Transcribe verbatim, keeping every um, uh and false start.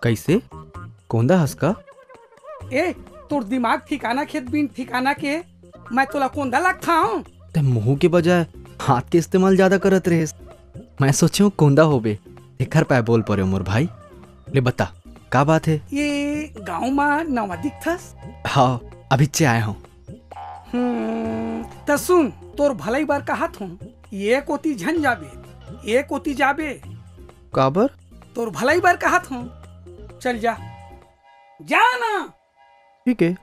कइसे? कोंदा हस का? ए, तोर दिमाग ठिकाना खेत बिन ठिकाना के, मैं तोला कोंदा लगथंव? तैं मुंह के बजाय हाथ के इस्तेमाल जादा करत रहेस। मैं सोचेंव कोंदा होबे, एखर पाय बोल परेंव मोर भाई। ले बता, का बात हे? ए गांव मा नवा दिखथस? हव, अभिच्चे आय हंव। हम्म, त सुन, तोर भलई बर कहत हंव, ए कोती झन जाबे, ए कोती जाबे। काबर? तोर भलई बर कहत हंव, चल जा, जा ना। ठीक हे,